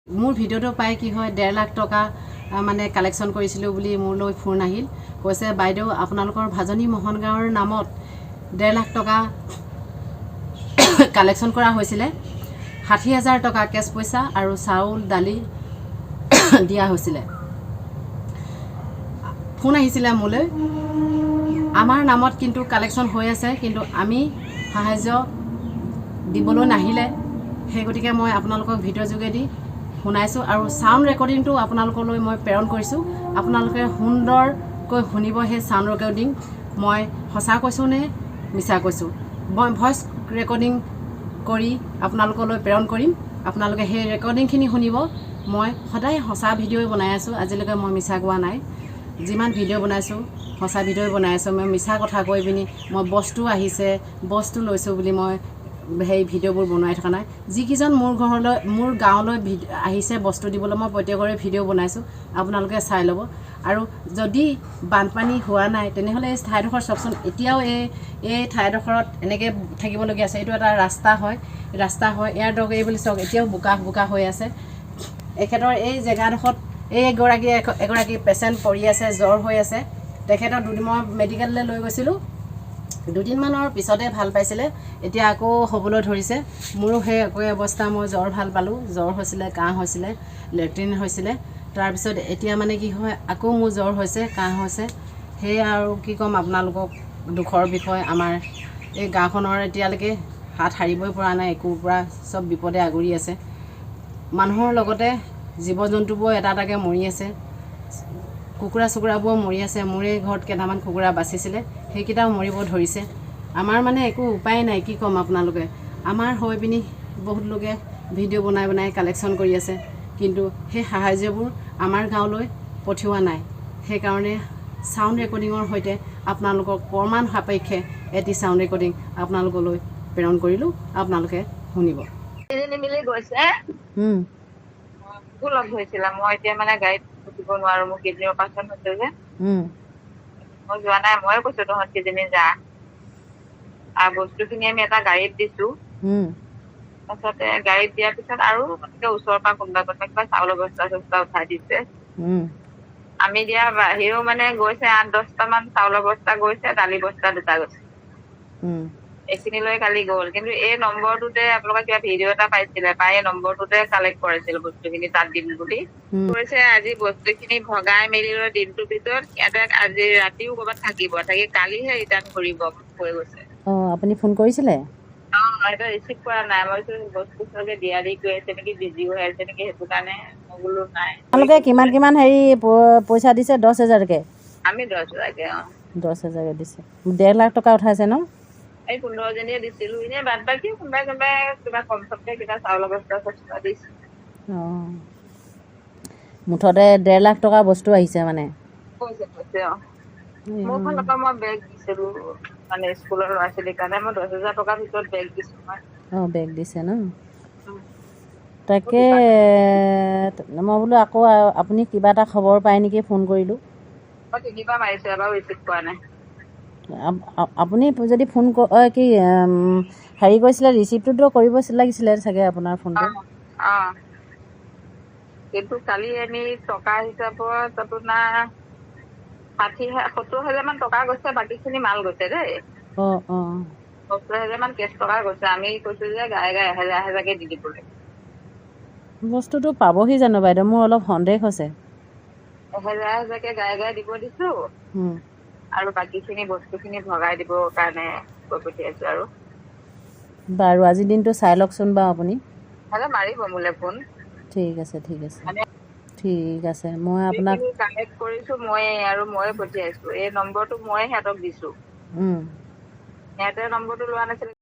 মোৰ ভিডিঅ'টো পাই কি হয় 1.5 লাখ টকা মানে কালেকশ্যন কৰিছিলোঁ বুলি মোলৈ ফোন আহিল। কৈছে, "বাইদেউ, আপোনালোকৰ ভাজনী মোহনগাঁৱৰ নামত 1.5 লাখ টকা কালেকশ্যন কৰা হৈছিলে। 60,000 টকা কেছ পইচা আৰু চাউল দালি দিয়া হৈছিলে।" ফোন আহিছিলে মোলৈ। আমাৰ নামত কিন্তু কালেকশ্যন হৈ আছে, কিন্তু আমি সাহাৰ্য দিবলৈ নাহিলে। সেই গতিকে মই আপোনালোকক ভিডিঅ' যোগেদি শুনাইছোঁ আৰু চাউণ্ড ৰেকৰ্ডিংটো আপোনালোকলৈ মই প্ৰেৰণ কৰিছোঁ। আপোনালোকে সুন্দৰকৈ শুনিব সেই চাউণ্ড ৰেকৰ্ডিং, মই সঁচা কৈছোঁ নে মিছা কৈছোঁ। মই ভইচ ৰেকৰ্ডিং কৰি আপোনালোকলৈ প্ৰেৰণ কৰিম, আপোনালোকে সেই ৰেকৰ্ডিংখিনি শুনিব। মই সদায় সঁচা ভিডিঅ'ই বনাই আছোঁ, আজিলৈকে মই মিছা কোৱা নাই। যিমান ভিডিঅ' বনাইছোঁ, সঁচা ভিডিঅ'ই বনাই আছোঁ। মই মিছা কথা কৈ পিনি মই বস্তু আহিছে, বস্তু লৈছোঁ বুলি মই সেই ভিডিঅ'বোৰ বনাই থকা নাই। যিকেইজন মোৰ ঘৰলৈ, মোৰ গাঁৱলৈ আহিছে বস্তু দিবলৈ, মই প্ৰত্যেকৰে ভিডিঅ' বনাইছোঁ, আপোনালোকে চাই ল'ব। আৰু যদি বানপানী হোৱা নাই, তেনেহ'লে এই ঠাইডোখৰ চাওকচোন, এতিয়াও এই ঠাইডোখৰত এনেকৈ থাকিবলগীয়া আছে। এইটো এটা ৰাস্তা হয়, ৰাস্তা হয়। ইয়াৰ দৰকাৰ এই বুলি চাওক, এতিয়াও বোকা বোকা হৈ আছে। এখেতৰ এই জেগাডোখৰত এই এগৰাকী পেচেণ্ট পৰি আছে, জ্বৰ হৈ আছে। তেখেতৰ দুদিন মই মেডিকেললৈ লৈ গৈছিলোঁ, দুদিনমানৰ পিছতে ভাল পাইছিলে। এতিয়া আকৌ হ'বলৈ ধৰিছে। মোৰো সেই একেই অৱস্থা। মই জ্বৰ ভাল পালোঁ, জ্বৰ হৈছিলে, কাহ হৈছিলে, লেট্ৰিন হৈছিলে। তাৰপিছত এতিয়া মানে কি হয়, আকৌ মোৰ জ্বৰ হৈছে, কাহ হৈছে। সেয়ে আৰু কি ক'ম আপোনালোকক, দুখৰ বিষয়। আমাৰ এই গাঁওখনৰ এতিয়ালৈকে হাত সাৰিবই পৰা নাই একোৰ পৰা, চব বিপদে আগুৰি আছে। মানুহৰ লগতে জীৱ জন্তুবোৰ এটা এটাকৈ মৰি আছে, কুকুৰা চুকুৰাবোৰো মৰি আছে। মোৰে ঘৰত কেইটামান কুকুৰা বাচিছিলে, সেইকেইটাও মৰিব ধৰিছে। আমাৰ মানে একো উপায় নাই, কি ক'ম আপোনালোকে। আমাৰ হৈ পিনি বহুত লোকে ভিডিঅ' বনাই বনাই কালেকশ্যন কৰি আছে, কিন্তু সেই সাহাৰ্যবোৰ আমাৰ গাঁৱলৈ পঠিওৱা নাই। সেইকাৰণে চাউণ্ড ৰেকৰ্ডিঙৰ সৈতে আপোনালোকক প্ৰমাণ সাপেক্ষে এটি চাউণ্ড ৰেকৰ্ডিং আপোনালোকলৈ প্ৰেৰণ কৰিলোঁ, আপোনালোকে শুনিব। তিনিজনী মিলি গৈছে। মোকো লগ ধৰিছিলে। মই এতিয়া মানে গাড়ীত উঠিব নোৱাৰো, মোৰ কিডনী অপাৰেচন হৈছে যে। মই যোৱা নাই। ময়ে কৈছো, তহঁত কেইজনী যা। আৰু বস্তুখিনি আমি এটা গাড়ীত দিছো। তাৰপিছতে গাড়ীত দিয়াৰ পিছত আৰু এনেকে ওচৰৰ পৰা কোনোবা কোনোবা কিবা চাউলৰ বস্তা চস্তা উঠাই দিছে। আমি দিয়া বাহিৰেও মানে গৈছে 8-10টা মান চাউলৰ বস্তা গৈছে, দালি বস্তা দুটা গৈছে। এইখিনি লৈ কালি গ'ল। কিন্তু এই নম্বৰটোতে আপোনালোকে কিবা ভিডিঅ' এটা পাইছিলে, পাই এই নম্বৰটোতে কালেক্ট কৰিছিল বস্তুখিনি তাত দিম বুলি। কৈছে, আজি বস্তুখিনি ভগাই মেলি লৈ দিনটোৰ ভিতৰত সিহঁতে আজি ৰাতিও ক'ৰবাত থাকিব, থাকি কালিহে ৰিটাৰ্ণ কৰিব কৈ গৈছে। অঁ, আপুনি ফোন কৰিছিলে? অ, সিহঁতে ৰিচিভ কৰা নাই। মই ভাবিছো বস্তু চাগে দিয়া দি গৈ আছে নেকি, বিজি হৈ আছে নেকি, সেইটো কাৰণে মই বোলো নাই। আপোনালোকে কিমান কিমান হেৰি পইচা দিছে? 10,000কৈ? আমি 10,000কে, অ। 10,000কৈ দিছে, 1.5 লাখ টকা উঠাইছে ন? এই 15জনীয়ে দিছিলো। এনেই বাদ বাকী কোনোবাই কোনোবাই কিবা কম চমকে কিবা চাউলৰ বস্তা চস্তা দিছে। অঁ, মুঠতে 1.5 লাখ টকা বস্তু আহিছে মানে। কৈছে কৈছে, অ। মোৰ ফালৰ পৰা মই বেগ দিছিলো, মানে স্কুলৰ ল'ৰা ছোৱালীৰ কাৰণে মই 10,000 টকাৰ ভিতৰত বেগ দিছো মই। অঁ, বেগ দিছে ন? তাকে মই বোলো আকৌ আপুনি কিবা এটা খবৰ পায় নেকি, ফোন কৰিলোঁ। মই তিনিবাৰ মাৰিছো, এবাৰো ৰিচিভ কৰা নাই। আপুনি যদি ফোন কি হেৰি কৰিছিলে, ৰিচিভটোতো কৰিব লাগিছিলে চাগে আপোনাৰ ফোনটো। অ, কিন্তু কালি আমি টকা হিচাপত আপোনাৰ 60-70 হাজাৰ মান টকা গৈছে, বাকীখিনি মাল গৈছে দেই। অঁ অঁ 70 হাজাৰ মান কেছ টকা গৈছে। আমি কৈছো যে গায়ে গায়ে এহেজাৰ এহেজাৰকে দি দিবলৈ। বস্তুটো পাবহি জানো বাইদেউ? মোৰ অলপ সন্দেহ হৈছে। এহেজাৰ এহেজাৰকে গায়ে গায়ে দিব দিছো। আৰু বাকীখিনি বস্তুখিনি ভগাই দিবৰ কাৰণে কৈ পঠিয়াইছো আৰু। বাৰু, আজিৰ দিনটো চাই লওকচোন বাৰু আপুনি। হ'লে মাৰিব মোলে ফোন। ঠিক আছে, ঠিক আছে। মানে ঠিক আছে, মই আপোনাক যিখিনি কালেক্ট কৰিছো ময়ে আৰু ময়ে পঠিয়াইছো। এই নম্বৰটো ময়ে সিহঁতক দিছো। সিহঁতে নম্বৰটো লোৱা নাছিলে।